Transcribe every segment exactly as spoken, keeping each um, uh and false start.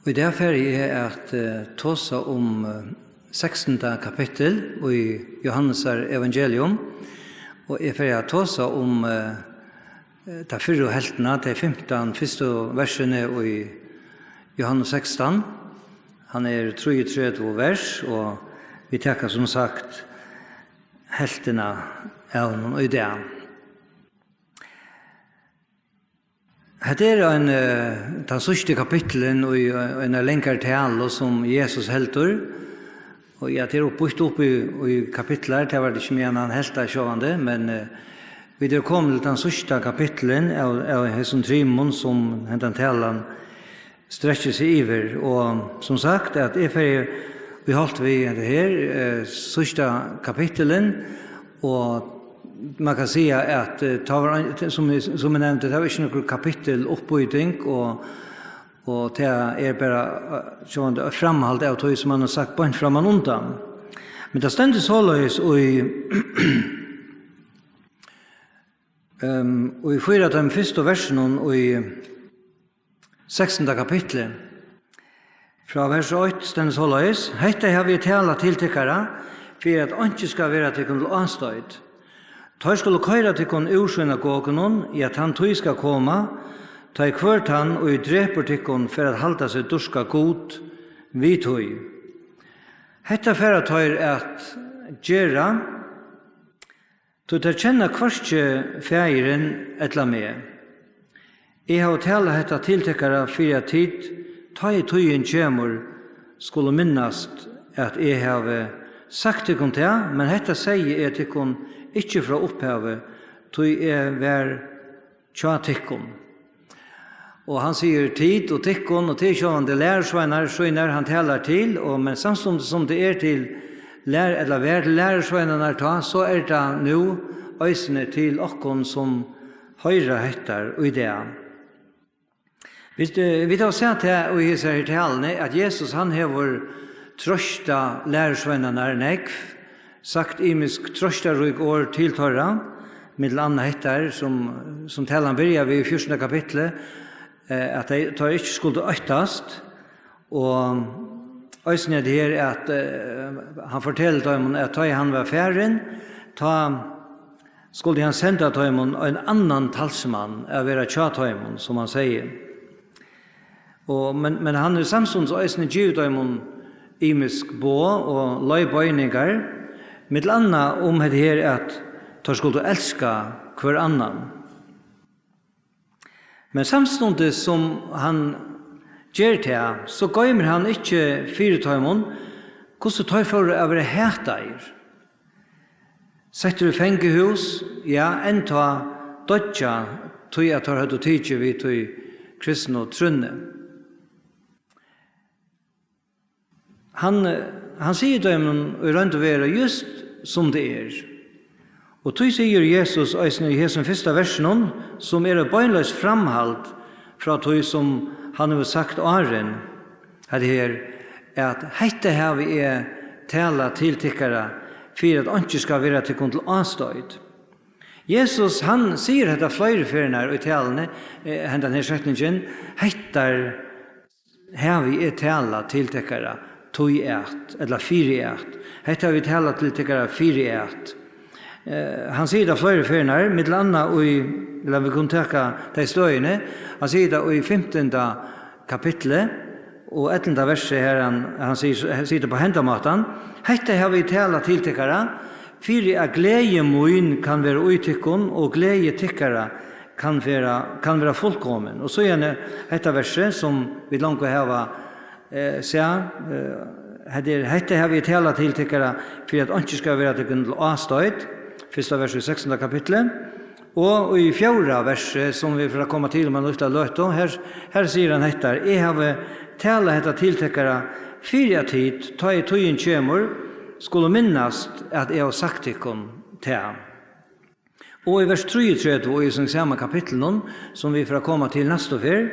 Í dag fari eg at, eh, tosa um, eh, sekstanda kapittul í Jóhannesar evangelium, og eg fari at tosa um, eh, eh, ta fyrru helvtina, tey fimtan fyrstu versini í Jóhannes sekstan. Hann er trýogtretivu vers, og vit taka sum sagt helvtina av honum í dag. Hetta er ein, eh, tann síðsti kapitulin í, eh, eini langari talu sum Jesus heldur. Og ja, tað er uppbýtt upp í, í kapitlar, tað var tað ikki meðan hann helt tað sjálvandi, men, eh, vit eru komin til tann síðsta kapitulin av, av hesum trimum sum hendan talan strekkir seg yvir. Og sum sagt, at eg fari í holt við hetta her, eh, síðsta kapitulin, og man kann siga, at, eh, tá var ein, sum eg, sum eg nevndi, tað var ikki nøkur kapittul uppbýting, og, og tað er bara, eh, sjálvandi eitt framhald av tí, sum hann hevur sagt beint framman undan. Men tað stendur soleiðis í, ehm, í fýra av teimum fyrstu versunum í sekstanda kapitli. Frá vers eitt stendur soleiðis: "Hetta havi eg talað til tykkara, fyri at einki skal vera tykkum til ástoyt. Teir skulu koyra tykkum úr synagogunum, ja, tann tíð skal koma, tá ið hvør tann, ið drepur tykkum, fer at halda seg dýrka Gud við tí. Hetta fara teir at gera, tí teir kenna hvørki Faðirin ella meg. Eg havi talað hetta til tykkara, fyri at tit, tá ið tíðin kemur, skulu minnast, at eg havi sagt tykkum tað, men hetta segði eg tykkum ikki frá upphavi, tí eg var hjá tykkum." Og hann sigur tit og tykkum, og tað er sjálvandi lærisveinar sínar, hann talar til, og, men samstundis sum tað er til lær-, ella var til lærisveinarnar tá, so er tað nú eisini til okkum, sum hoyra hetta í dag. Vit, eh, vit hava sæð tað í hesari taluni, at Jesus, hann hevur troystað lærisveinarnar nógv, sagt ymisk troystarík orð til teirra, millum annað hetta, sum, sum talan byrjar við í fjúrtanda kapitli, eh, at tey, teir ikki skuldu óttast, og eisini hetta her, at, eh, hann fortelur teimum, at tá ið hann var farin, tá skuldi hann senda teimum ein annan talsmann at vera hjá teimum, sum hann segði. Og, men, men hann hevur samstundis eisini givið teimum ymisk boð og leiðbeiningar, millum annað um hetta her, at teir skuldu elska hvør annan. Men samstundis sum hann ger tað, so goymir hann ikki fyri teimum, hvussu teir fóru at verða hataðir, settir í fangahús, ja, enntá doyggja, tí at teir høvdu tikið við tí kristnu trúnni. Hann, hann sigur teimum í roynd og veru júst sum tað er. Og tí sigur Jesus eisini í hesum fyrsta versinum, sum er eitt beinleiðis framhald frá tí, sum hann hevur sagt áðrenn, hetta her, at hetta havi eg talað til tykkara, fyri at einki skal vera tykkum til ástoyt. Jesus, hann sigur hetta fleiri ferðirnar í taluni, eh, hendan her setningin, hetta havi eg talað til tykkara, tí at, ella fyri at. Hetta havi eg talað til tykkara fyri at. Eh, hann sigur tað fleiri ferðirnar, millum annað í, ella vit kunnu taka tey støðini, hann sigur tað í fimtanda kapitli og ellivta versi, har hann, hann sigur, sigur tað á hendan mátan: "Hetta havi eg talað til tykkara, fyri at gleði mín kann vera í tykkum, og gleði tykkara kann vera, kann vera fullkomin." Og síðani hetta versið, sum vit longu hava, eh, sæð, eh, hetta er: "Hetta havi eg talað til tykkara, fyri at einki skal vera tykkum til ástoyt." Fyrsta vers í sekstanda kapitli. Og í fjórða versi, sum vit fara at koma til um eina lítla løtu, her, her sigur hann hetta: "Eg havi talað hetta til tykkara, fyri at tit, tá ið tíðin kemur, skulu minnast, at eg havi sagt tykkum tað." Og í vers trýogtretivu í hesum sama kapitlinum, sum vit fara at koma til næstu ferð,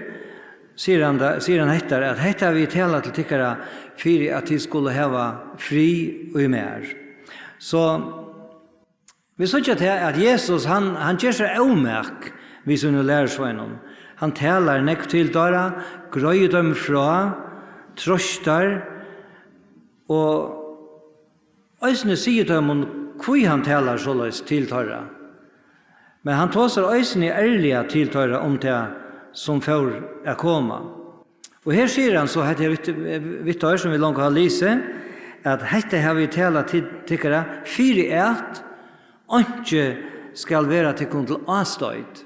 sigur hann, sigur hann hetta, at: "Hetta havi eg talað til tykkara, fyri at tit skulu hava frið í mær." So vit síggja tað, at Jesus, hann, hann ger sær ómak við sínum lærisveinum. Hann talar nógv til teirra, greiðir teimum frá, troystar og eisini sigur teimum, hví hann talar soleiðis til teirra. Men hann tosar eisini ærliga til teirra um tað, sum fór at koma. Og her sigur hann so, hetta er við, við teir, sum vit longu hava lisið, at hetta havi eg talað til tykkara, fyri at einki skal vera tykkum til ástoyt.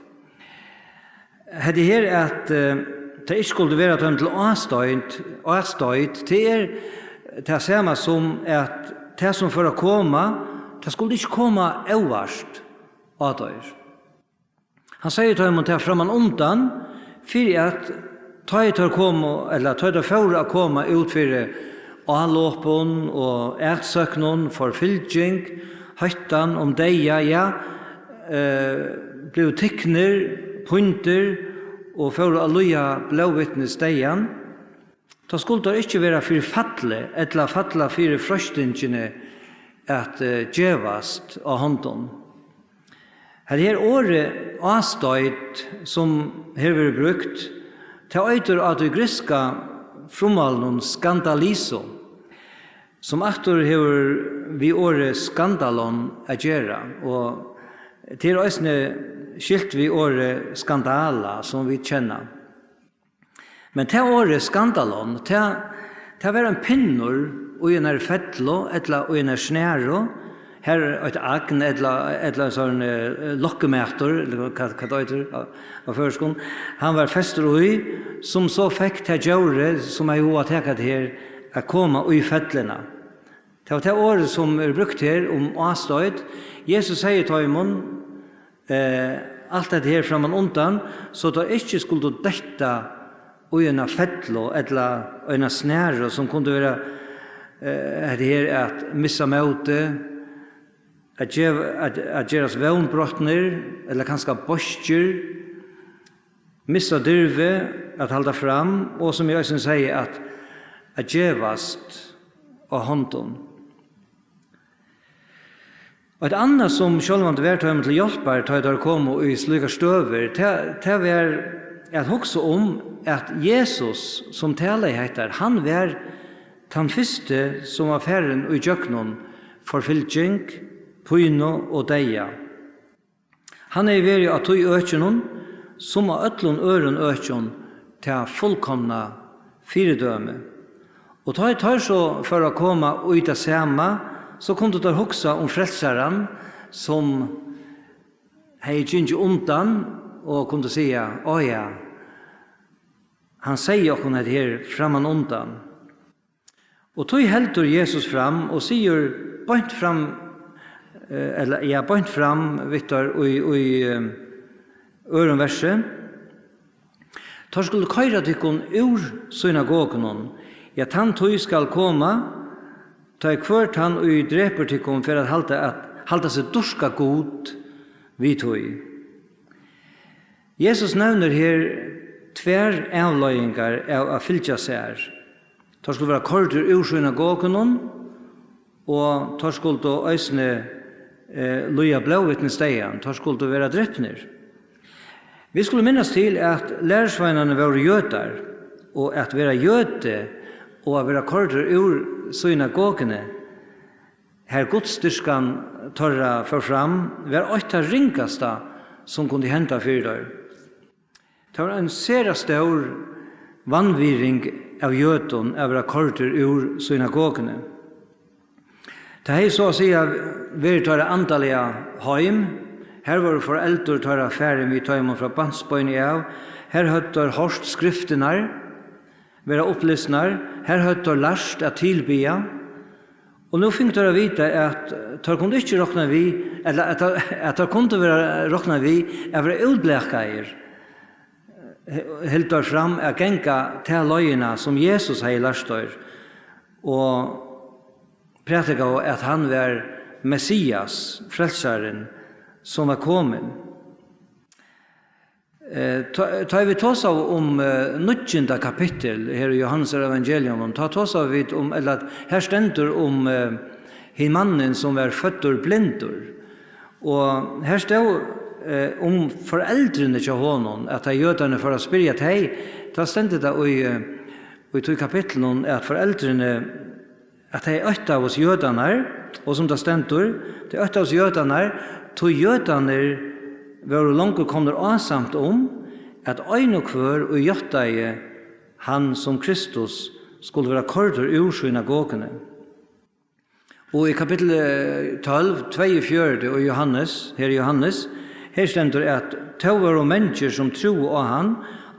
Hetta her, at, eh, tað ikki skuldi vera teimum til ástoyt, ástoyt, tað er tað sama sum, at tað, sum fór at koma, tað skuldi ikki koma óvart á teir. Hann segði teimum tað framman undan, fyri at tá ið teir komu, ella tá ið teir fóru at koma út fyri álopum og atsóknum, forfylging, hóttan um deyða, ja, eh, blivu tiknir, píndir og fóru at líða blóðvitnis deyðan, tá skuldu teir ikki vera fyri falli ella falla fyri freistingini at, eh, gevast á hondum. Hetta her orðið ástoyt, sum her verður brúkt, tað eitur á tí grikska frummálinum skandalizo, sum aftur hevur við orðið skandalon at gera, og tað er eisini skilt við orðið skandala, sum vit kenna. Men tað orðið skandalon, tað, tað var ein pinnur í einari fellu ella í einari snaru, har eitt agn ella, ella ein sånn, eh, lokkumatur, ella hvat, hvat tað eitur á, á føroyskum, hann var festur í, sum so fekk tað djórið, sum hevði hug at taka tað her, at koma í felluna. Tað var tað orðið, sum er brúkt her um ástoyt. Jesus segði teimum, eh, alt hetta her framman undan, so teir ikki skuldu detta í eina fellu ella eina snaru, sum kundi vera, eh, hetta her at missa mótið, at geva, at, at gerast vónbrotnir, ella kanska beiskir, missa dirvið at halda fram, og sum eg eisini segði, at, at gevast á hondum. Eitt annað, sum sjálvandi var teimum til hjálpar, tá ið teir komu í slíkar støður, tað, tað var at hugsa um, at Jesus, sum talaði hetta, hann var tann fyrsti, sum var farin í gjøgnum forfylging, pínu og deyða. Hann hevði verið á tí økinum, sum á øllum øðrum økjum, tað fullkomna fyridømi. Og tá ið teir so fóru at koma í tað sama, so kundu teir hugsa um Frelsaran, sum hevði gingið undan, og kundu siga, á ja, hann segði okkum hetta her framman undan. Og tí heldur Jesus fram og sigur beint fram, eh, ella, ja, beint fram við teir í, í, eh, øðrum versi. Teir skulu koyra tykkum úr synagogunum, ja, tann tíð skal koma, tá ið hvør tann, ið drepur tykkum, fer at halda, at halda seg dýrka Gud við tí. Jesus nevnir her tvær avleiðingar av at fylgja sær. Teir skuldu vera koyrdir úr synagogunum, og teir skuldu eisini, eh, líða blóðvitnisdeyðan. Teir skuldu vera dripnir. Vit skulu minnast til, at lærisveinarnir vóru jødar, og at vera jødi og at vera koyrdur úr synagoguni, har gudsdýrkan teirra fór fram, var eitt tað ringasta, sum kundi henda fyri teir. Tað var ein sera stór vanvirðing av jødum at vera koyrdir úr synagoguni. Tað hevði so at siga verið teirra andaliga heim. Har vóru foreldur teirra farin við teimum frá barnsbeini av. Har høvdu teir hoyrt skriftirnar vera upplisnar. Har høvdu teir lært at tilbiðja. Og nú fingu teir at vita, at teir kundu ikki rokna við, ella at teir, at teir kundu vera rokna við at vera útblakaðir, hildu teir fram at ganga ta leiðina, sum Jesus hevði lært teir, og prædikaðu, at hann var Messias, frelsarin, sum var komin. Eh, tá, tá vit tosaðu um, eh, níggjunda kapittul her í Jóhannesar evangelium, tá tosaðu vit um, ella at her stendur um, eh, hin mannin, sum var føddur blindur. Og her stóð, eh, um foreldrini hjá honum, at tá jødarnir fóru at spyrja tey, tá stendur tað í, eh, í tí kapitlinum, at foreldrini, at tey óttaðust jødarnar, og sum tað stendur, tey óttaðust jødarnar, tí jødarnir vóru longu komnir ásamt um, at ein og hvør, ið játtaði hann sum Kristus, skuldi vera koyrdur úr synagoguni. Og í kapitli tólv, tveyogfjøruti, og Jóhannes, her Jóhannes, her stendur, at tó vóru mangir, sum trúðu á hann,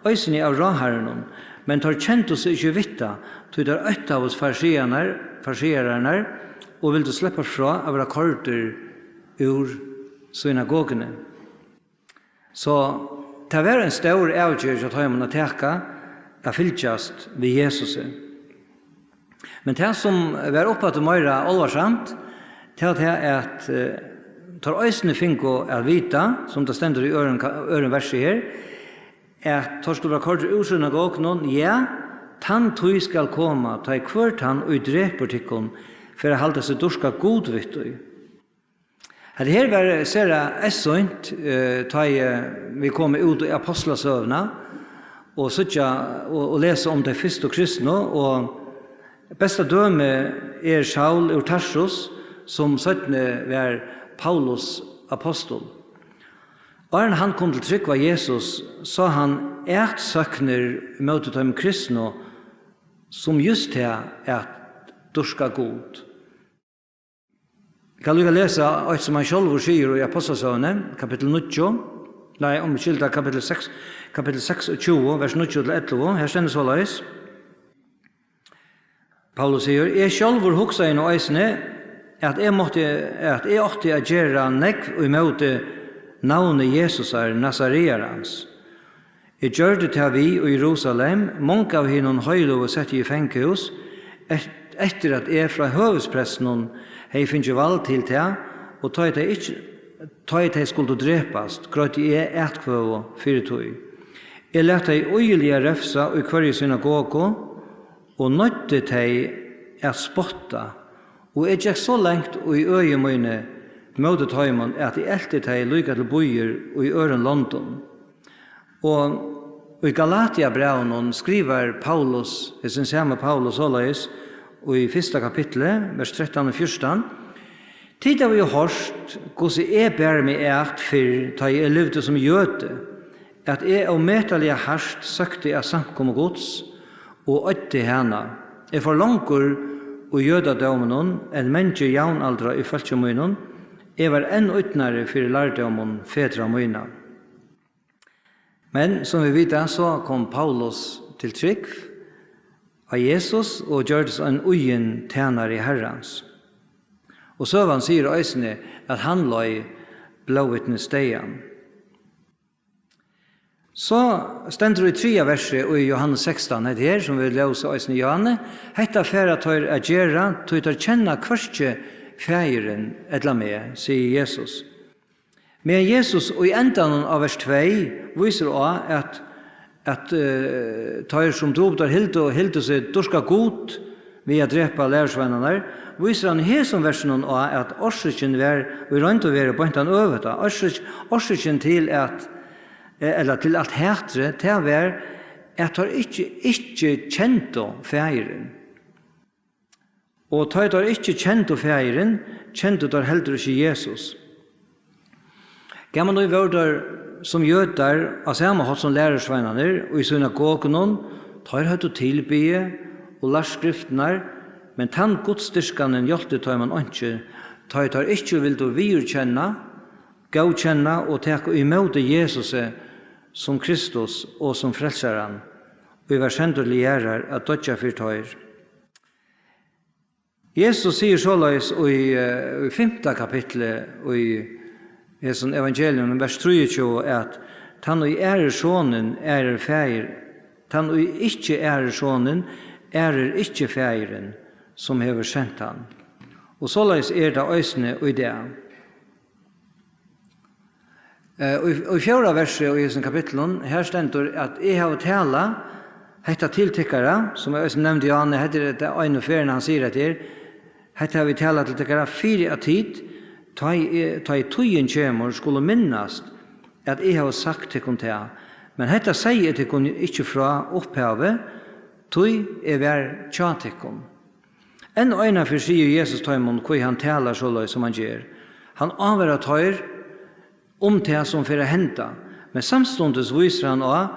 eisini av ráðharrunum, men teir kendu seg ikki við tað, tí teir óttaðust farisearnar, fariseararnar, og vildu sleppa frá at vera koyrdir úr synagoguni. So tað var ein stór avgerð hjá teimum at taka, at fylgjast við Jesusi. Men tað, sum var uppaftur meira álvarsamt, tað var tað, at, eh, teir eisini fingu at vita, sum tað stendur í øðrum ka-, øðrum versi her, at teir skuldu vera koyrdir úr synagogunum, ja, tann tíð skal koma, tá ið hvør tann, ið drepur tykkum, fer at halda seg dýrka Gud við tí. Hetta her var sera eyðsýnt, eh, tá ið, eh, vit koma út í Apostlasøguna og síggja og, og lesa um tey fyrstu kristnu, og besta dømi er Saul úr Tarsus, sum seinni var Paulus apostul. Áðrenn hann kom til trúgv á Jesus, sá hann atsóknir móti teimum kristnu, sum júst tað at dýrka Gud. Eg kann líka lesa eitt, sum hann sjálvur sigur í Apostlasøguni, kapittul níggju, nei, umskylda, kapittul seks, kapittul seksogtjúgu, vers níggju til ellivu. Her stendur soleiðis. Paulus sigur: "Eg sjálvur hugsaði nú eisini, at eg mátti, at eg átti at gera nógv ímóti navni Jesusar Nasarearans. Eg gjørdi tað við í Jerusalem, mong av hinum heiligu setti eg í fangahús, et-, eftir at eg frá høvuðsprestinum hevði fingið vald til tað, og tá ið tey ikki, tá ið tey skuldu drepast, greiddi eg atkvøðu fyri tí. Eg læt tey íðiliga revsa í hvørji synagogu, og noyddi tey at spotta, og eg gekk so langt í øði míni móti teimum, at eg elti tey líka til býir í øðrum londum." Og í Galatiabrævinum skrivar Paulus, hesin sami Paulus, soleiðis í fyrsta kapitli, vers trettan og fjúrtan: "Tit hava jú hoyrt, hvussu eg bar meg at fyrr, tá eg livdi sum jødi, at eg ómetaliga hart søkti at samkomu Guds og oyddi hana. Eg fór longur í jødadóminum enn mangir javnaldrar í fólki mínum. Eg var enn ídnari fyri lærdómum fedra mína." Men sum vit vita, so kom Paulus til trúgv á Jesus og gjørdist ein íðin tænari Harrans. Og søgan sigur eisini, at hann leið blóðvitnisdeyðan. So stendur í triðja versi í Jóhannes sekstan, hetta her, sum vit lósu eisini í Jóhanne: "Hetta fara teir at gera, tí teir kenna hvørki Faðirin ella meg", sigur Jesus. Meðan Jesus í endanum á vers tvey vísir á, at, at, eh, teir, sum dupultar hildu, hildu seg dýrka Gud við at drepa lærisveinarnar, vísir hann í hesum versinum á, at orsøkin var í roynd og veru beint tann øvuta. Orsøk-, orsøkin til at, eh, ella til alt hatrið, tað var, at teir ikki, ikki kendu Faðirin. Og tá ið teir ikki kendu Faðirin, kendu teir heldur ikki Jesus. Gaman í vóru teir sum jødar, á sama hátt sum lærisveinarnir í synagogunum, teir høvdu tilbiðið og lært skriftirnar, men tann gudsdyrkanin hjálpti teimum einki, tá ið teir ikki vildu viðurkenna, góðkenna og taka ímóti Jesusi sum Kristus og sum Frelsaran, ið var sendur til jarðar at doyggja fyri teir. Jesus sigur soleiðis í, eh, í fimta kapitli í hesum evangelium, vers trýogtjúgu, at: "Tann, ið ærir Sonin, ærir Faðir. Tann, ið ikki ærir Sonin, ærir ikki Faðirin, sum hevur sent hann." Og soleiðis er tað eisini í dag. Eh, í, í fjórða versi í hesum kapitlinum, her stendur, at: "Eg havi talað hetta til tykkara", sum eg eisini nevndi, Jóhanne, hetta er tað einu ferðina, hann sigur hetta her, "Hetta havi eg talað til tykkara, fyri at tit, tá ið, tá ið tíðin kemur, skulu minnast, at eg havi sagt tykkum tað. Men hetta segði eg tykkum ikki frá upphavi, tí eg var hjá tykkum. Enn einaferð sigur Jesus teimum, hví hann talar soleiðis, sum hann ger. Hann ávarar teir um tað, sum fer at henda, men samstundis vísir hann á,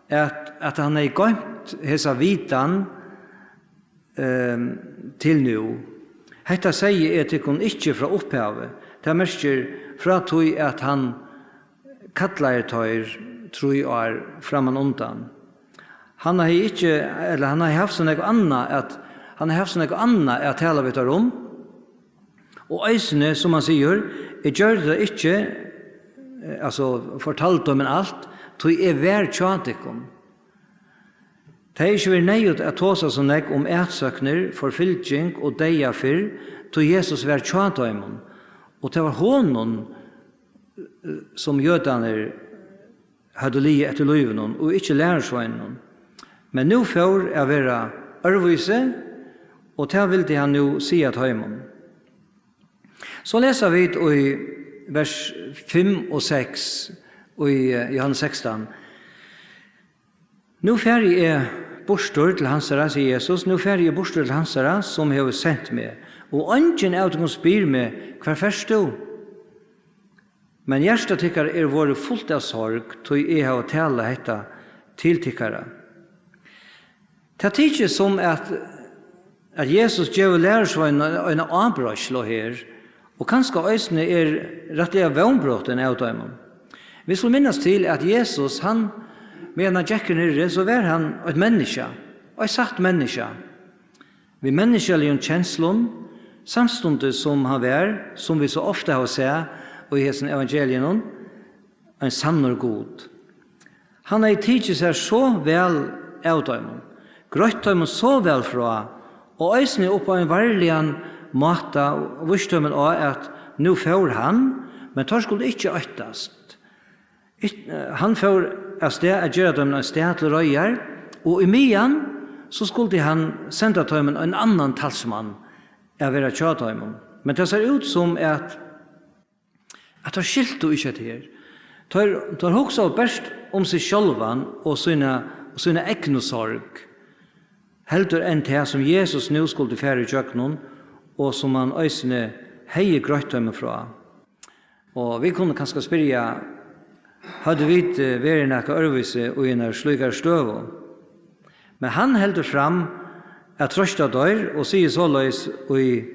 at, at hann hevði goymt hesa vitan, ehm, til nú. Hetta segði eg tykkum ikki frá upphavi. Tað merkir frá tí, at hann kallaði teir trý ár frammanundan. Hann hevði ikki, ella hann hevði havt so nógv annað at, hann hevði havt so nógv annað at tala við teir um. Og eisini, sum hann sigur, eg gjørdi tað ikki, eh, altso, fortaldi teimum alt, tí eg var hjá tykkum. Tað hevði ikki verið neyðugt at tosa so nógv um atsóknir, forfylging og deyða fyrr, tí Jesus var hjá teimum, og tað var honum, eh, sum jødarnir høvdu ligið eftir lívinum, og ikki lærisveinunum. Men nú fór at vera øðrvísi, og tað vildi hann nú siga teimum. So lesa vit í vers fimm og seks í, eh, Jóhannes sekstan. Nú fari eg burtur til hansara, sigur Jesus, nú fari eg burtur til hansara, sum hevur sent meg, og eingin av tykkum spyr meg, hvar fert tú? Men hjarta tykkara er vorðið fult av sorg, tí eg havi talað hetta til tykkara. Tað tykist sum at, at Jesus gevur lærisveinunum eina ábreiðslu her, og kanska eisini er rættiliga vónbrotin av teimum. Vit skulu minnast til, at Jesus, hann, meðan hann gekk her niðri, so var hann eitt menniskja, eitt satt menniskja, við menniskjaligum kenslum, samstundis sum hann var, sum vit so ofta hava sæð í hesum evangeliunum, ein sannur Gud. Hann hevði tikið sær so væl av teimum, greitt teimum so væl frá, og eisini upp á ein varligan máta víst teimum á, at nú fór hann, men teir skuldu ikki óttast. Ikk-, eh, hann fór av stað at gera teimum ein stað til reiðar, og í meðan, so skuldi hann senda teimum ein annan talsmann at vera hjá teimum. Men tað sær út sum at, at teir skiltu ikki hetta her. Teir, teir hugsaðu bert um seg sjálvan og sína, og sína egnu sorg, heldur enn tað, sum Jesus nú skuldi fara ígjøgnum, og sum hann eisini hevði greitt teimum frá. Og vit kunnu kanska spyrja, høvdu vit, eh, verið nakað øðrvísi í einari slíkari støðu? Men hann heldur fram at troysta teir og sigur soleiðis í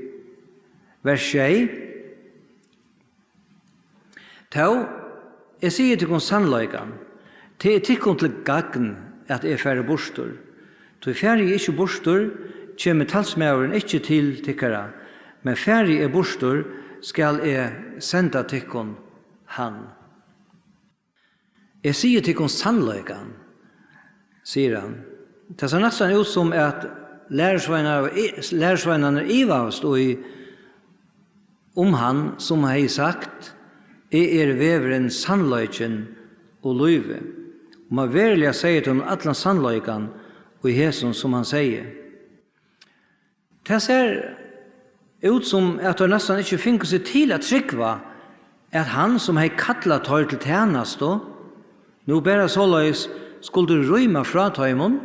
vers sjey: Tó, eg sigi tykkum sannleikan, tað er tykkum til gagn, at eg fari burtur. Tí fari eg ikki burtur, kemur talsmaðurin ikki til tykkara, men fari eg burtur, skal eg senda tykkum hann. Eg sigi tykkum sannleikan, sigur hann. Tað sær næstan út sum at lærisveinar, lærisveinarnir ivaðust í, um hann, sum hevði sagt: Eg eri vegurin, sannleikin og lívið. Um hann veruliga segði teimum allan sannleikan í hesum, sum hann segði. Tað sær út sum at teir næstan ikki fingu seg til at trúgva, at hann, sum hevði kallað teir til tænastu, nú bara soleiðis skuldi rýma frá teimum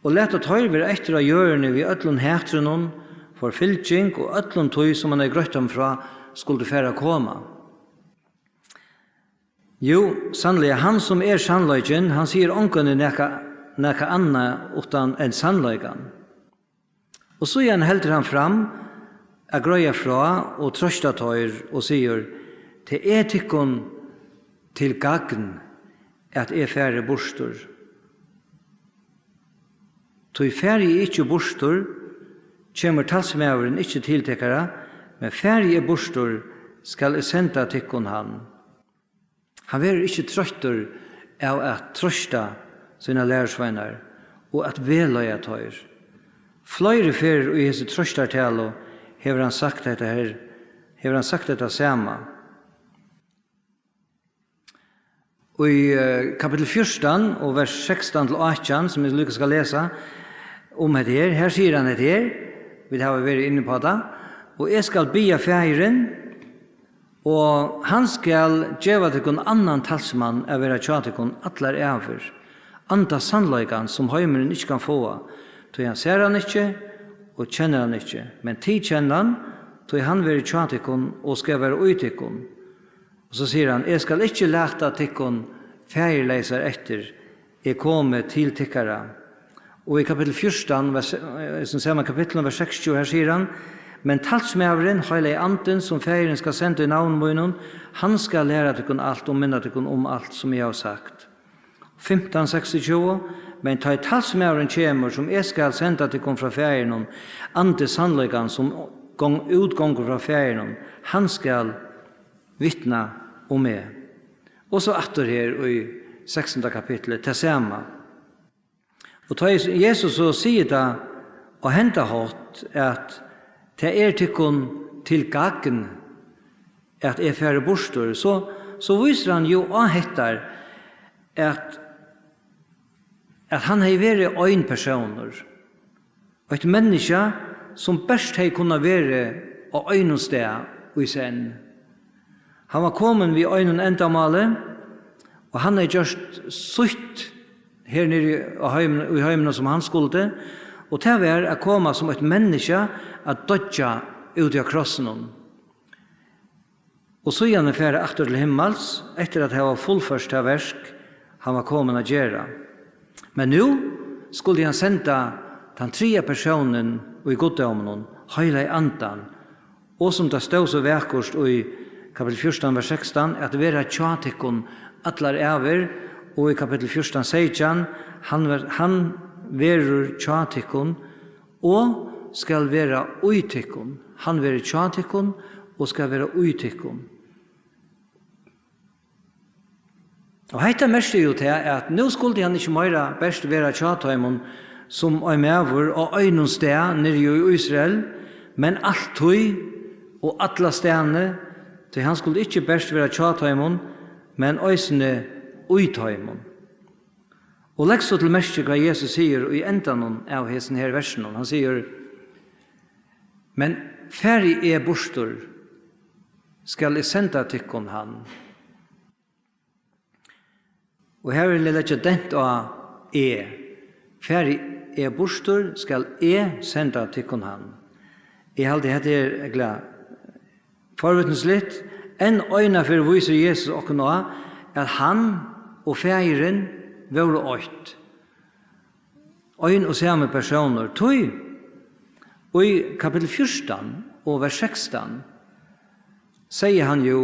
og lata teir vera eftir á jørðini við øllum hatrinum, forfylging og øllum tí, sum hann hevði greitt teimum frá, skuldi fara at koma. Jú, sanniliga, hann, sum er sannleikin, hann sigur ongantíð nakað, nakað annað uttan enn sannleikan. Og síðan heldur hann fram at greiða frá og troysta teir og sigur: Tað er tykkum til gagn, at eg fari burtur. Tí fari eg ikki burtur, kemur talsmaðurin ikki til tykkara, men fari eg burtur, skal eg senda tykkum hann. Hann verður ikki troyttur av at troysta sínar lærisveinar og at vegleiða teir. Fleiri ferðir í hesi troystartalu hevur hann sagt hetta her, hevur hann sagt hetta sama. Í, eh, kapittul fjúrtan og vers sekstan til átjan, sum eg líka skal lesa um hetta her, her sigur hann hetta her, vit hava verið inni á tað: Og eg skal biðja Faðirin, og hann skal geva tykkum annan talsmann at vera hjá tykkum allar ævir, Anda sannleikan, sum heimurin ikki kann fáa, tí hann sær hann ikki og kennir hann ikki. Men tit kenna hann, tí hann verður hjá tykkum og skal vera í tykkum. Og so sigur hann: Eg skal ikki lata tykkum faðirleysar eftir, eg komi til tykkara. Og í kapitel fjúrtan, vers, eh, sum sama kapitel, vers seksogtjúgu, her sigur hann: Men talsmaðurin, heilagi andin, sum faðirin skal senda í navni mínum, hann skal læra tykkum alt og minna tykkum um alt, sum eg havi sagt. Fimtan seksogtjúgu: Men tá ið talsmaðurin kemur, sum eg skal senda tykkum frá faðirinum, andi sannleikan, sum gong, útgongur frá faðirinum, hann skal vitna um meg. Og so aftur her í sekstanda kapitli, tað sama. Og tá Jesus so sigur tað á henda hátt, at tað er tykkum til gagn, at eg fari burtur, so, so vísir hann jú á hettar, at, at hann hevði verið ein persónur, eitt menniskja, sum bert hevði kunnað verið á einum stað í senn. Hann var komin við einum endamáli, og hann hevði gjørt sítt her niðri á heim-, í heiminum, sum hann skuldi, og tað var at koma sum eitt menniskja at doyggja úti á krossinum. Og síðani fara aftur til himmals, eftir at hava fullført tað verk, hann var komin at gera. Men nú skuldi hann senda tann triðja persónin í guddóminum, heilaga andan, og sum tað stóð so vakurt í kapitel fjúrtan, vers sekstan, at vera hjá tykkum allar ævir, og í kapitel fjúrtan, seytjan, hann ver-, hann verður hjá tykkum og skal vera í tykkum. Hann verður hjá tykkum og skal vera í tykkum. Og hetta merkir jú tað, at nú skuldi hann ikki meira bert vera hjá teimum sum ein maður á einum stað niðri í Ísrael, men altíð og allastaðni, tí hann skuldi ikki bert vera hjá teimum, men eisini í teimum. Og legg so til merkis, hvat Jesus sigur í endanum av hesum her versinum. Hann sigur: Men fari eg burtur, skal eg senda tykkum hann. Og her vil eg leggja dent á eg. Fari eg burtur, skal eg senda tykkum hann. Eg haldi, hetta er, eg glað, forvitnisligt. Enn einaferð vísir Jesus okkum á, at hann og Faðirin vóru eitt. Ein og sami persónur. Tí í kapitel fjúrtan og vers sekstan segði hann jú: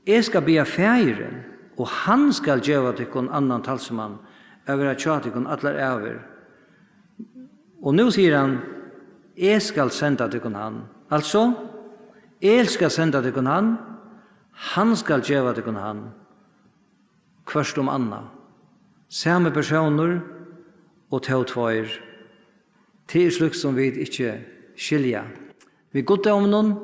Eg skal biðja Faðirin, og hann skal geva tykkum annan talsmann at vera hjá tykkum allar ævir. Og nú sigur hann: Eg skal senda tykkum hann. Altso, eg skal senda tykkum hann, hann skal geva tykkum hann. Hvørt um annað. Sami persónur og tó tveir. Tað er slíkt, sum vit ikki skilja. Við guddóminum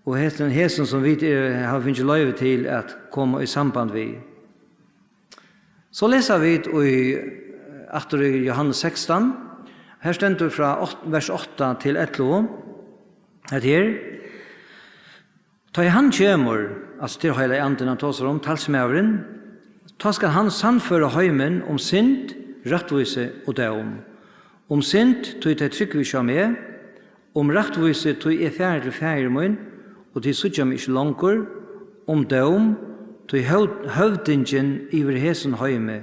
og hesum, hesum, sum vit er, hava fingið loyvi til at koma í samband við. So lesa vit í, aftur í Jóhannes sekstan. Her stendur frá átt-, vers átta til ellivu. Hetta her: Tá ið hann kemur, altso, tað er heilagi andin, hann tosar um, talsmaðurin, tá skal hann sannføra heimin um synd, rættvísi og dóm. Um synd, tí tey trúgva ikki á meg, um rættvísi, tí eg fari til Faðir mín, og tit síggja meg ikki longur, um dóm, tí høv-, høvdingin yvir hesum heimi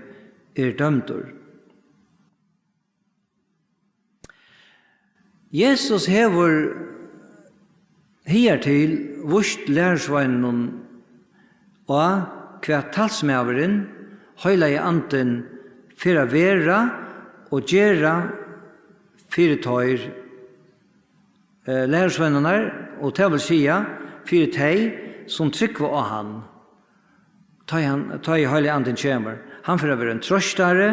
er dømdur. Jesus hevur higartil víst lærisveinunum á, hvat talsmaðurin, heilagi andin, fer at vera og gera fyri teir, eh, lærisveinarnar, og tað vil siga, fyri tey, sum trúgva á hann, tá ið hann, tá ið heilagi andin kemur. Hann fer at vera ein troystari,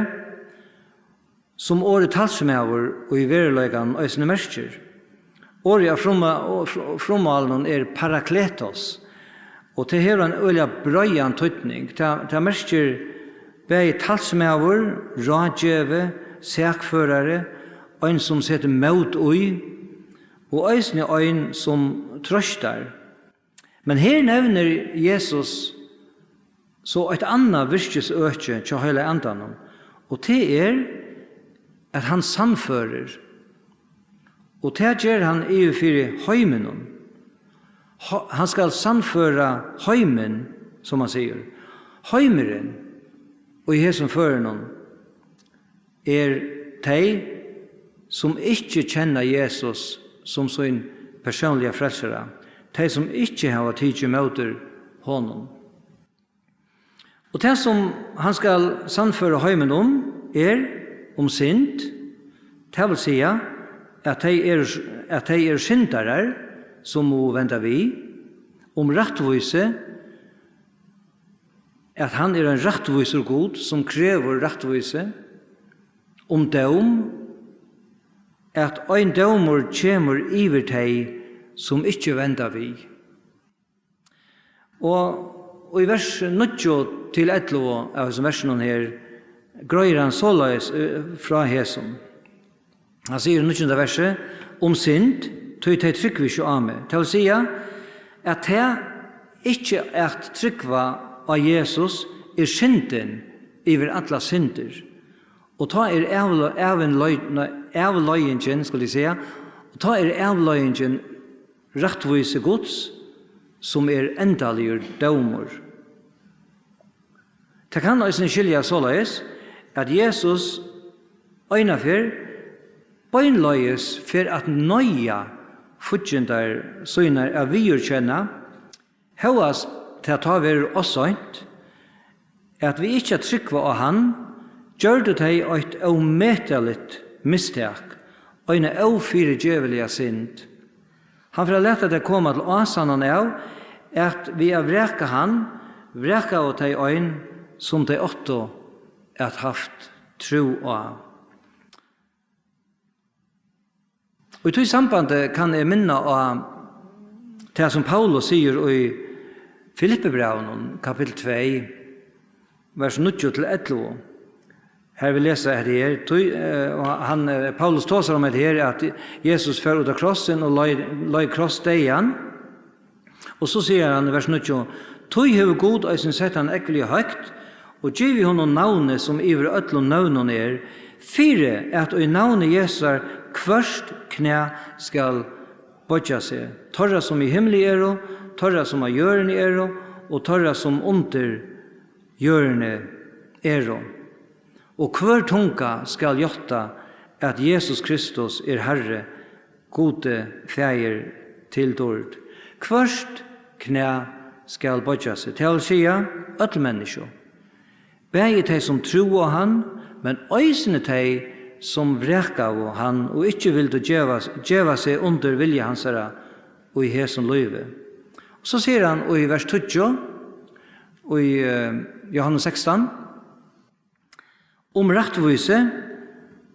sum orðið talsmaður í veruleikanum eisini merkir. Orðið á frumma-, á fr-, frummálinum er parakletos, og tað hevur ein øgiliga breiðan týdning. Tað, tað merkir bæði talsmaður, ráðgevi, sakførari, ein sum setir mót í, og eisini ein sum troystar. Men her nevnir Jesus so eitt annað virkisøki hjá heilaga andanum, Og tað er, at hann sannførir. Og tað ger hann yvir fyri heiminum. Ho-, hann skal sannføra heimin, sum hann sigur. Heimurin í hesum førinum er tey, sum ikki kenna Jesus sum sín persónliga frelsara, tey, sum ikki hava tikið ímóti honum. Og tað, sum hann skal sannføra heimin um, er um synd, tað vil siga, at tey eru, at tey eru syndarar, sum mugu venda við, um rættvísi, at hann er ein rættvísur Gud, sum krevur rættvísi, um dóm, at ein dómur kemur yvir tey, sum ikki venda við. Og í vers níggju til ellivu av hesum versunum her, greiðir hann soleiðis, eh, frá hesum. Hann sigur í níggjunda versi, um synd, tí tey trúgva ikki á meg. Tað vil siga, at tað ikki at trúgva á Jesus er syndin yvir allar syndir. Og tá er avle-, avleið-, nei, avleiðingin, skal eg siga, og tá er avleiðingin rættvísi Guds, sum er endaligur dómur. Tað kann eisini skiljast soleiðis, at Jesus einaferð beinleiðis fer at noyða fíggindar sínar at viðurkenna, hóast tað tá verður ov seint, at við ikki at trúgva á hann, gjørdu tey eitt ómetaligt mistak, eina ófyrigeviliga synd. Hann fer at lata tey koma til ásannan av, at við at vraka hann, vrakaðu tey ein, sum tey áttu at havt trú á. Og í tí sambandi kann eg minna á tað, sum Paulus sigur í Filippibrævinum, kapittul tvey, vers níggju til ellivu. Har vit lesa hetta her, tí, eh, og hann, eh, Paulus tosar um hetta her, at Jesus fór út á krossin og leið, leið krossdeyðan. Og so sigur hann í vers níggju, tí hevur Gud eisini sett hann ógvuliga høgt og givið honum navnið, sum yvir øllum nøvnum er, fyri at í navni Jesusar hvørt knæ skal boyggja seg, teirra, sum í himli eru, teirra, sum á jørðini eru, og teirra, sum undir jørðini eru. Og hvør tunga skal játta, at Jesus Kristus er Harri, Gudi Faðir til dýrd. Hvørt knæ skal boyggja seg, tað vil siga, øll menniskju. Bæði tey, sum trúðu á hann, men eisini tey, sum vrakaðu hann og ikki vildu geva, geva seg undir vilja hansara í hesum lívi. Og so sigur hann í vers tíggju í, eh, Jóhannes sekstan, um rættvísi,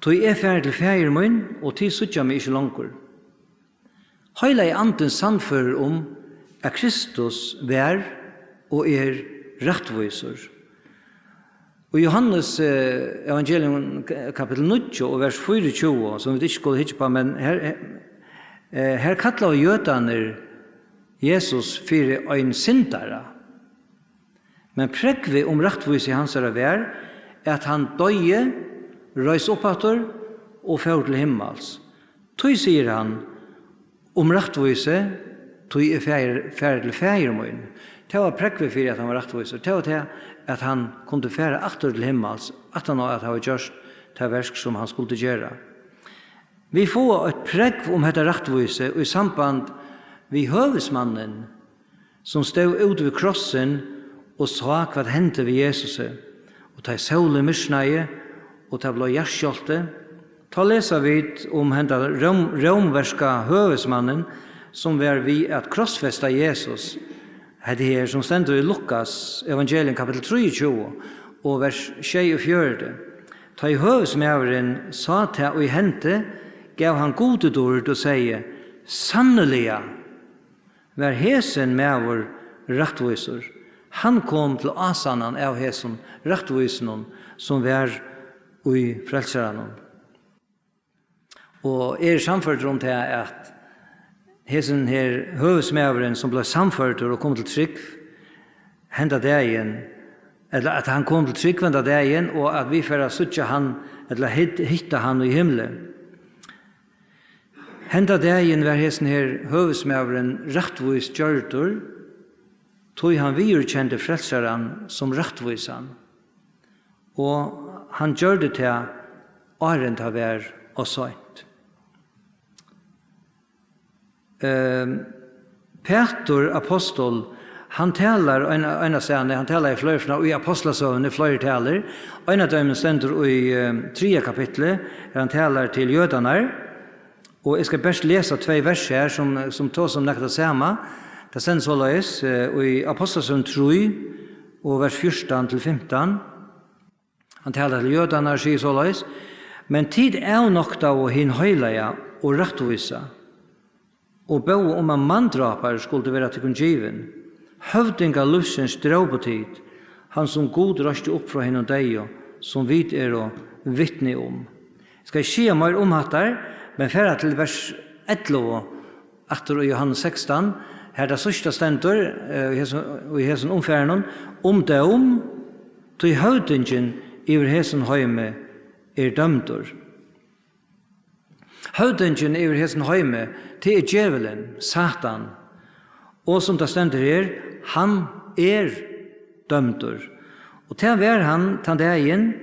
tí eg fari til Faðir mín, og tit síggja meg ikki longur. Heilagi Andin sannførir um, at Kristus var og er rættvísur. Og Jóhannes, eh, evangelium, k-, kapittul níggju og vers fýraogtjúgu, sum vit ikki skulu hyggja upp á, men her, eh, her kallaðu jødarnir Jesus fyri ein syndara. Men prógvið um rættvísi hansara var, at hann doyði, reis upp aftur og fór til himmals. Tí sigur hann um rættvísi, tí eg fari, fari til Faðir mín. Tað var prógvið fyri, at hann var rættvísur. Tað var tað, at hann kundi fara aftur til himmals, aftan á at hava gjørt tað verk, sum hann skuldi gera. Vit fáa eitt prógv um hetta rættvísi í samband við høvuðsmannin, sum stóð úti við krossin og sá, hvat hendi við Jesusi. Og tá ið sólin myrknaði, og tað bleiv jarðskjálvti, tá lesa vit um henda róm-, rómverska høvuðsmannin, sum var við at krossfesta Jesus. Hetta her, sum stendur í Lukas evangelium, kapittul trýogtjúgu og vers sjeyogfjøruti. Tá ið høvuðsmaðurin sá tað, ið hendi, gav hann Gudi dýrd og segði: Sanniliga var hesin maður rættvísur. Hann kom til ásannan av hesum rættvísinum, sum var í Frelsaranum. Og eg eri sannførdur um tað, at hesin her høvuðsmaðurin, sum bleiv sannførdur og kom til trúgv henda dagin, ella at hann kom til trúgv henda dagin, og at vit fara at síggja hann, ella hit-, hitta hann í himli. Henda dagin var hesin her høvuðsmaðurin rættvíst gjørdur, tí hann viðurkendi Frelsaran sum rættvísan, og hann gjørdi tað, áðrenn tað var ov seint. Ehm, Pætur apostul, hann talar ein, einastaðni, hann talar í fleiri, í Apostlasøguni fleiri talir. Ein av teimum stendur í, ehm, triðja kapitli, har hann talar til jødarnar. Og eg skal bert lesa tvey vers her, sum, sum tosa um nakað tað sama. Tað stendur soleiðis, eh, í Apostlasøguni trý og vers fjúrtan til fimtan. Hann talar til jødarnar og sigur soleiðis: "Men tit avnoktaðu hin heilaga og rættvísa, og bóðu um, at manndrápari skuldi vera tykkum givin. Høvdinga lívsins drópu tit, hann sum Gud reisti upp frá hinum deyðu, sum vit eru vitni um." Eg skal ikki siga meir um hatta, men fara til vers ellivu. Aftur í Jóhannes sekstan, har tað síðsta stendur, eh, í hesum, í hesum umfarinum, um dóm, tí høvdingin yvir hesum heimi er dømdur. Høvdingin yvir hesum heimi, tað er djevulin, Satan. Og sum tað stendur her, hann er dømdur. Og tað var hann tann dagin,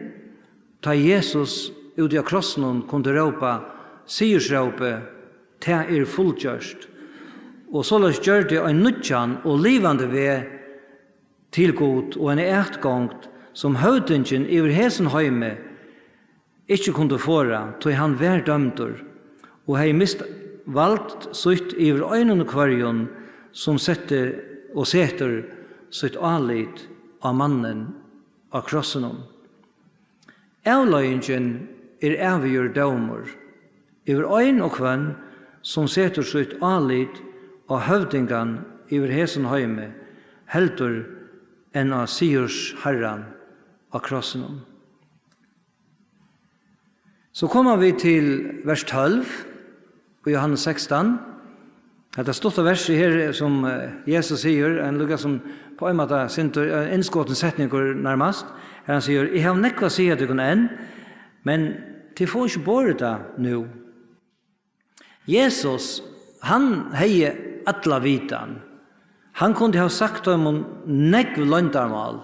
tá Jesus úti á krossinum kundi rópa sigursrópið: "Tað er fullgjørt." Og soleiðis gjørdi ein nýggjan og livandi veg til Gud og eina atgongd, sum høvdingin yvir hesum heimi ikki kundi forða, tí hann var dømdur og hevði mist vald sítt yvir einum og hvørjum, sum setti og setur sítt álit á mannin á krossinum. Avleiðingin er ævigur dómur yvir ein og hvønn, sum setur sítt álit á høvdingan yvir hesum heimi, heldur enn á sigursharran á krossinum. So koma vit til vers tólv í Jóhannes sekstan. Hetta stutta versið her, sum, eh, Jesus sigur, ein líka sum på ein máta sindur, ein innskotin setningur nærmast, har hann sigur: "Eg havi nógv at siga tykkum enn, men tit fáa ikki borið tað nú." Jesus, hann hevði alla vitan. Hann kundi hava sagt teimum nógv loyndarmál.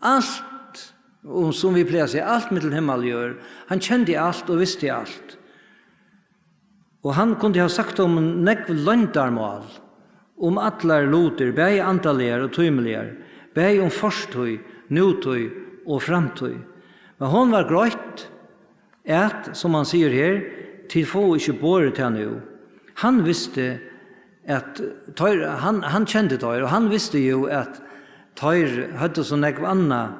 Alt, um, sum vit plaga at siga, alt millum himmal og jørð. Hann kendi alt og visti alt. Og hann kundi hava sagt um nógv loyndarmál, um allar lutir, bæði andaligar og tímiligar, bæði um fortíð, nútíð og framtíð. Men hon var greitt, at, sum hann sigur her, "Tit fáa ikki borið tað nú." Hann visti, at teir, hann, hann kendi teir, og hann visti jú, at teir høvdu so nógv annað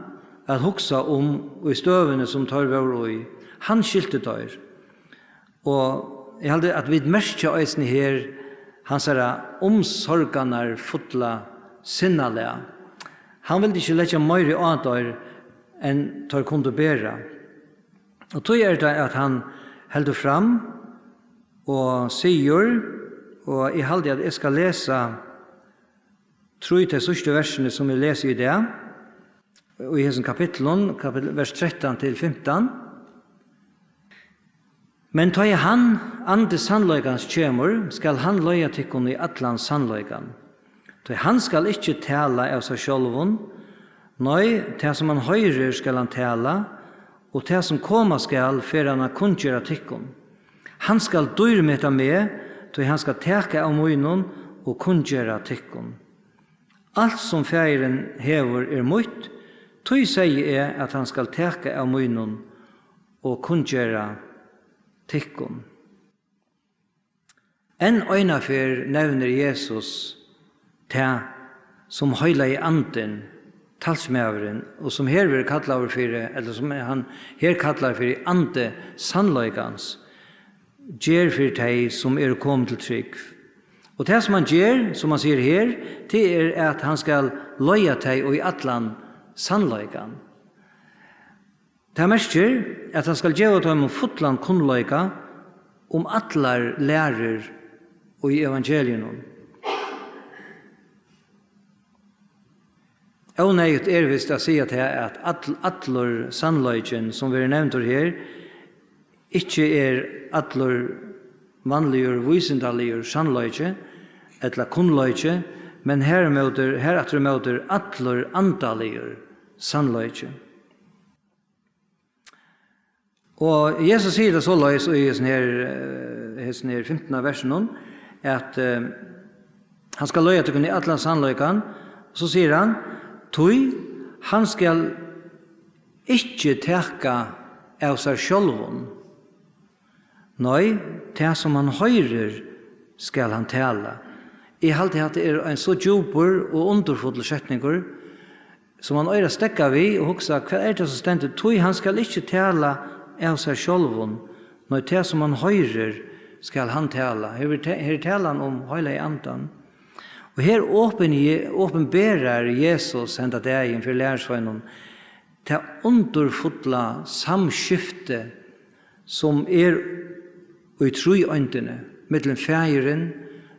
at hugsa um í støðuni, sum teir vóru í. Hann skilti teir. Og eg haldi, at vit merkja eisini her hansara umsorganarfulla sinnalag. Hann vildi ikki leggja meiri á teir, enn teir kundu bera. Og tí er tað, at hann heldur fram og sigur, og eg haldi, at eg skal lesa trý tey síðstu versini, sum vit lesa í dag, í hesum kapitlum, kapittul, vers trettan til fimtan. Men tá ið hann, andi sannleikans, kemur, skal hann leiða tykkum í allan sannleikan. Tí hann skal ikki tala av sær sjálvum, nei, tað, sum hann hoyrir, skal hann tala, og tað, sum koma skal, fer hann at kunngera tykkum. Hann skal dýrmeta meg, tí hann skal taka av mínum og kunngera tykkum. Alt, sum Faðirin hevur, er mítt, tí segði eg, at hann skal taka av mínum og kunngera tykkum. Enn eina ferð nevnir Jesus tað, sum Heilagi Andin, talsmaðurin, og sum her verður kallaður fyri, ella sum hann her kallar fyri Andi sannleikans, ger fyri tey, sum eru komin til trúgv. Og tað, sum hann ger, sum hann sigur her, tað er, at hann skal leiða tey í allan sannleikan. Tað merkir, at hann skal geva teimum fullan kunnleika um allar lærur í evangeliunum. Óneyðugt er vist at siga tað, at all-, allur sannleikin, sum verður nevndur her, ikki er allur vanligur vísindaligur sannleiki ella kunnleiki, men harmóti, harafturímóti allur andaligur sannleiki. Og Jesus sigur tað soleiðis í hesum her, eh, hesum her fimtanda versinum, at, eh, hann skal leiða tykkum í allan sannleikan. So sigur hann, tí hann skal ikki taka av sær sjálvum. Nei, tað sum hann hoyrir, skal hann tala. Eg haldi, at tað er ein so djúpur og undurfullur setningur, sum mann eigur at steðga við og hugsa, hvat er tað, sum stendur? Tí hann skal ikki tala av sær sjálvum, nei, tað sum hann hoyrir, skal hann tala. Her er ta-, her er talan um Heilaga Andan. Og her opin-, opinberar Jesus henda dagin fyri lærisveinunum tað undurfulla samskifti, sum er í tríeindini, millum Faðirin,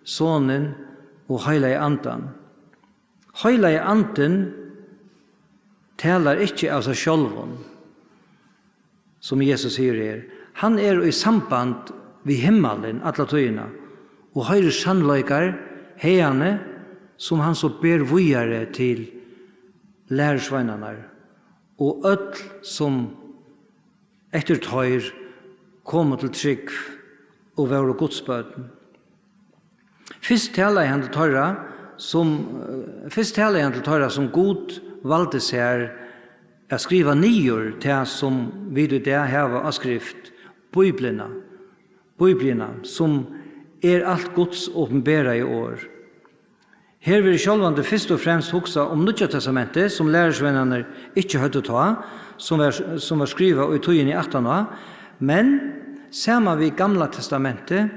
Sonin og Heilaga Andan. Heilagi Andin talar ikki av sær sjálvum, sum Jesus sigur her. Hann er í samband við himmalin alla tíðina og hoyrir sannleikar haðani, sum hann so ber víðari til lærisveinarnar og øll, sum eftir teir komu til trúgv og vóru Guds børn. Fyrst talaði hann til teirra, sum, eh, fyrst talaði hann til teirra, sum Gud valdi sær at skriva niður tað, sum vit í dag hava á skrift, Bíbliuna, Bíbliuna, sum er alt Guds opinberaði orð. Her verður sjálvandi fyrst og fremst hugsað um Nýggja Testamentið, sum lærisveinarnir ikki høvdu tá, sum var, sum var skrivað í tíðini aftaná, men saman við Gamla Testamentið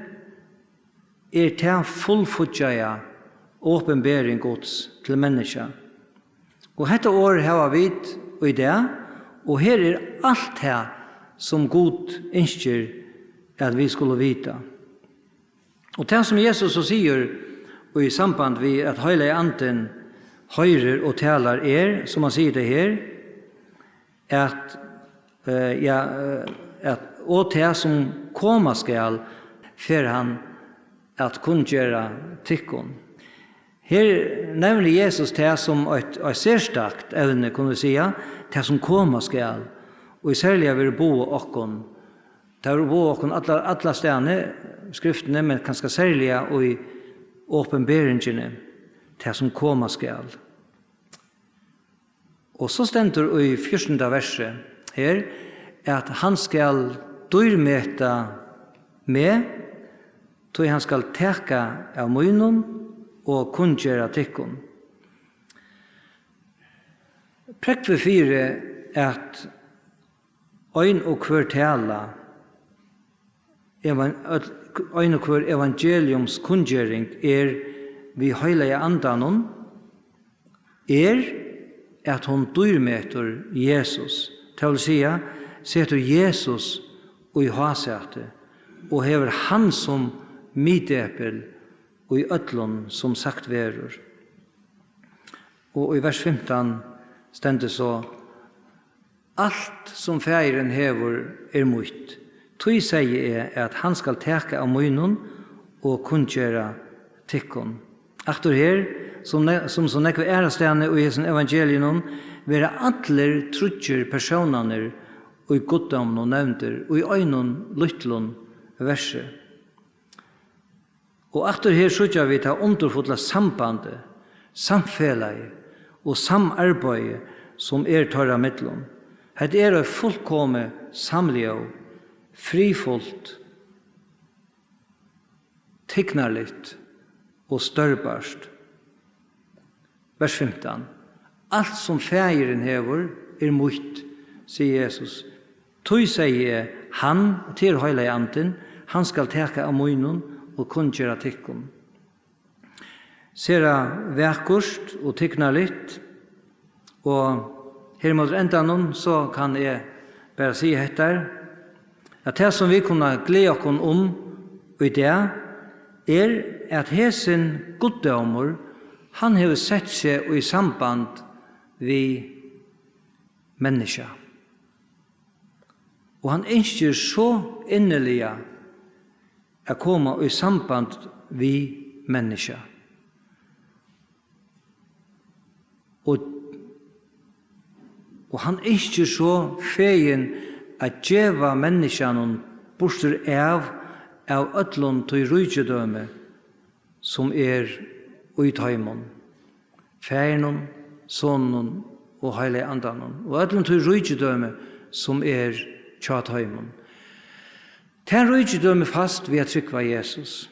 er tað fullfíggjaða opinbering Guds til menniskja. Og hetta orð hava vit í dag, og her er alt tað, sum Gud ynskir, at vit skulu vita. Og tað, sum Jesus so sigur í samband við, at Heilagi Andin hoyrir og talar, er, sum hann sigur tað her, at, eh, ja, eh, at, og tað, sum koma skal, fer hann at kunngera tykkum. Her nevnir Jesus tað sum eitt, eitt serstakt evni, kunnu vit siga, tað, sum koma skal, og serliga verður boðað okkum, tað verður boðað okkum alla, alla staðni, skriftini, men kanska serliga í opinberingini, tað, sum koma skal. Og so stendur í fjúrtanda versi her, at hann skal dýrmeta meg, tí hann skal taka av mínum og kunngera tykkum. Prógvið fyri, at ein og hvør tala, evan-, øll, ein og hvør evangeliums kunngering er við Heilaga Andanum, er, at hon dýrmetur Jesus, tað vil siga, setur Jesus í hásæti og hevur hann sum miðdepil í øllum, sum sagt verður. Og í vers fimtan stendur so: Alt sum Faðirin hevur, er mítt. Tí segði eg, at hann skal taka av mínum og kunngera tykkum. Aftur her, sum ne-, sum so nógv aðrastaðni í hesum evangeliunum, verða allir tríggir persónarnir í guddóminum nevndir í einum lítlum versi. Og aftur her síggja vit tað undurfulla sambandið, samfelagið og samarbeiðið, sum er teirra millum. Hetta er eitt fullkomið samljóð, friðfullt, tignarligt og stórbært. Vers fimtan: Alt sum Faðirin hevur, er mítt, sigur Jesus. Tí segði eg, hann, tað er Heilagi Andin, hann skal taka av mínum og kunngera tykkum. Sera vakurt og tignarligt. Og her móti endanum, so kann eg bara siga hetta, at tað, sum vit kunna gleða okkum um í dag, er, at hesin guddómur, hann hevur sett seg í samband við menniskja. Og hann ynskir so inniliga at koma í samband við menniskja. Og, og hann ynskir so fegin at geva menniskjanum burtur av, av øllum tí ríkidømi, sum er í teimum, Faðirinum, Soninum og Heilaga Andanum, og øllum tí ríkidømi, sum er hjá teimum. Tað ríkidømi fæst við at trúgva Jesus.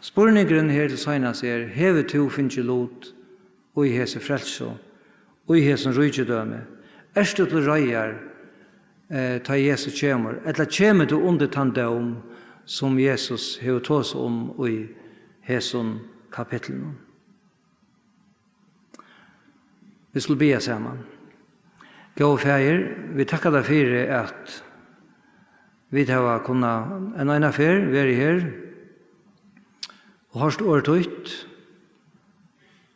Spurningurin her til seinast er: hevur tú fingið lut í hesi frelsu, í hesum ríkidømi? Ert tú til reiðar, eh, tá Jesus kemur, ella kemur tú undir tann dóm, sum Jesus hevur tosað um í hesum kapitlinum? Vit skulu biðja saman. Góði Faðir, vit takka tær fyri, at vit hava kunnað enn eina ferð verið her og hoyrt orð títt,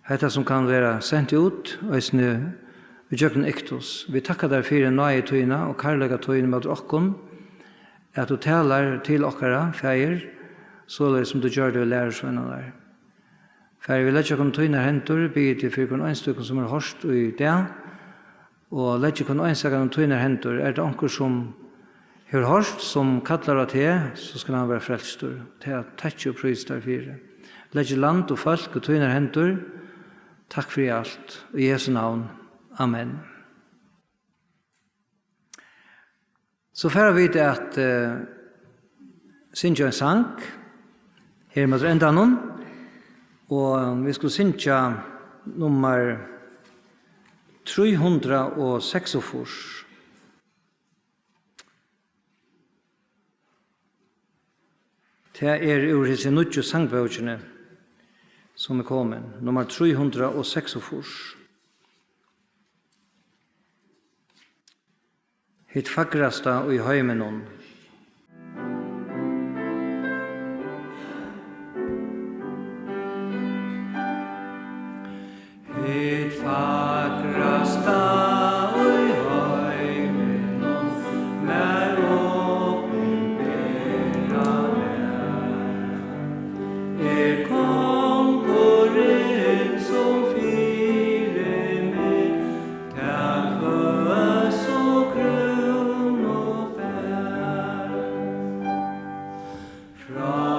hetta sum kann vera sent út, eisini ígjøgnum Iktus. Vit takka tær fyri náði tína og kærleika tín móti okkum, at tú talar til okkara, Faðir, soleiðis sum tú gjørdi við lærisveinarnar. Faðir, vit leggja okkum í tínar hendur, biði teg fyri hvørjum einstøkum, sum hevur hoyrt í dag, og leggja hvønn einstakan í tínar hendur. Er tað onkur, sum hevur hoyrt, sum kallar á teg, so skal hann vera frelstur. Tað takki og prísi tær fyri. Leggi land og fólk í tínar hendur. Takk fyri alt. Í Jesu navn. Amen. So fara vit at, eh, syngja ein sang her móti endanum, og vit skulu syngja nummar trý hundrað og seksogfýrs. Tað er úr hesi nýggju sangbókini, sum er komin, nummar trý hundrað og seksogfýrs. Hitt fagrasta í heiminum. Hitt fagrasta í heiminum, mær opinberað var, er kongurin, sum fyri meg tak hvøss og krúnu bar. Frá